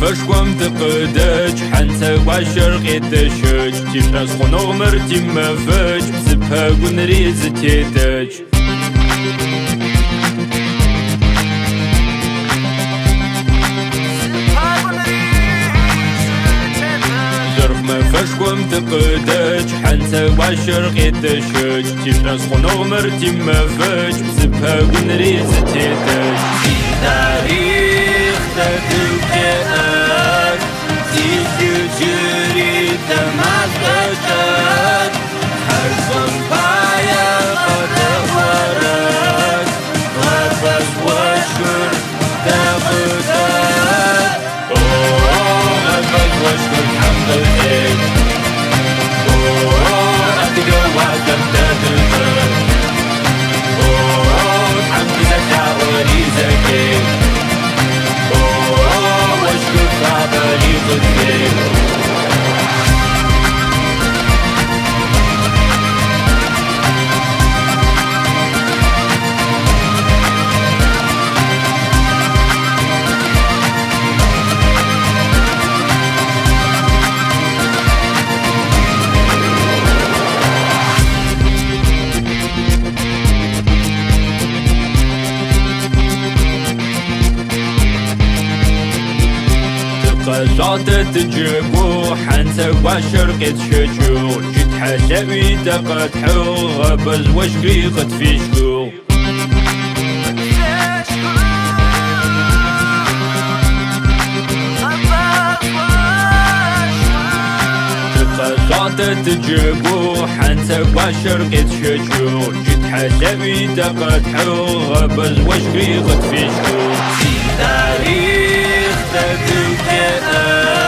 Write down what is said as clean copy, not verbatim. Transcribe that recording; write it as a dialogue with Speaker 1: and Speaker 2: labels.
Speaker 1: мэфэшхом тыкъыдэкӏ, Хьанцэгуащэр къетэщэкӏ, Тишӏошъхъуныгъ мыр тимэфэкӏ, Псы пэгунри зытетэкӏ. Жъэргъ мэфэшхом тыкъыдэкӏ, Хьанцэгуащэр къетэщэкӏ, Тишӏошъхъуныгъ мыр тимэфэкӏ, Псы пэгунри зытетэкӏ. Титарихъ тэ тыгу къеӏэт, Тилъы джыри тэ машӏо кӏэт, Тхьэшхом пае къэтэӏорэт, Гъэбэжъу ощхыр тэ къытэт. О, гъэбэжъу ощхыр Тхьэм къытет. О, адыгэ уашъом тэ тычӏэт. О, Тхьэм тызэлъаӏори зэхех. О, ощхы фабэри къытфех. Тыкъэшъуагъ тэ тыджэгугъ, Хьанцэгуащэр къетщэкӏыгъ, Джы тхьэлъэӏуи тэ къэтхьыгъ, Гъэбэжъу ощхри къытфещхыгъ. Тыкъэшъуагъ тэ тыджэгугъ, Хьанцэгуащэр къетщэкӏыгъ, Джы тхьэлъэӏуи тэ къэтхьыгъ, Гъэбэжъу ощхри къытфещхыгъ. Титарихъ тэ тыгу къеӏэт.